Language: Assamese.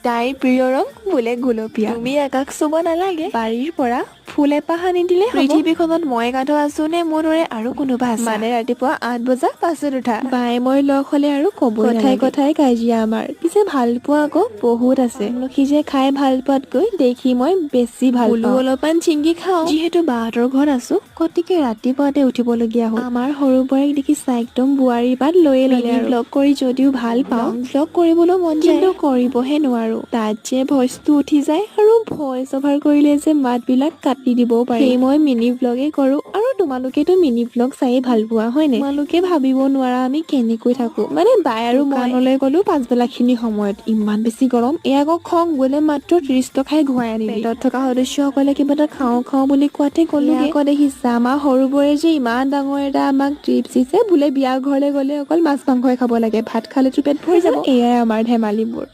তাইৰ প্ৰিয় ৰং বোলে গুলপীয়া। তুমি আকাশ চুব নালাগে, বাৰীৰ পৰা ফুল এপাহ আনি দিলে। পৃথিৱীখনত মই গাধ আছো নে মোৰ দৰে আৰু কোনোবা আছে? মানে ৰাতিপুৱা 8 বজা পাছত উঠা বাই মই লগ হলে আৰু ক'ব, কথাই কথাই কাজিয়া আমাৰ। পিছে ভাল পোৱা আকৌ বহুত আছে। আমলখি যে খাই ভাল পোৱাতকৈ দেখি মই বেছি ভাল পাওঁ। অলপমান ছিঙি খাওঁ। যিহেতু বাহঁতৰ ঘৰত আছো, গতিকে ৰাতিপুৱাতে উঠিবলগীয়া হ'ল। আমাৰ সৰু বোৱাৰীক দেখিছা, একদম বোৱাৰীৰ পাত লৈয়ে ল'লে। ব্লগ কৰি যদিও ভাল পাওঁ, ব্লগ কৰিবলৈ মন যায়, কিন্তু কৰিবহে নোৱাৰো। তাত যে ভইচটো উঠি যায় আৰু ভইচ অভাৰ কৰিলে যে মাতবিলাক কাটি দিবও পাৰি। সেই মই মিনি ব্লগে কৰো আৰু তোমালোকেতো মিনি ব্লগ চায়ে ভাল পোৱা, হয়নে? তোমালোকে ভাবিব নোৱাৰা আমি কেনেকৈ থাকো। মানে বাই আৰু মই গ'লো পাছবেলা খিনি সময়ত। ইমান বেছি গৰম। এয়া আকৌ খং, বোলে মাত্ৰ 30 টকাই ঘূৰাই আনিলি। পেটত থকা সদস্যসকলে কিবা এটা খাওঁ খাওঁ বুলি কোৱাতে গ'লো। আকৌ দেখিছা, আমাৰ সৰুবোৰে যে ইমান ডাঙৰ এটা আমাক টিপছ দিছে, বোলে বিয়া ঘৰলৈ গ'লে অকল মাছ মাংসই খাব লাগে, ভাত খালেতো পেট ভৰি যাব। এয়াই আমাৰ ধেমালিবোৰ।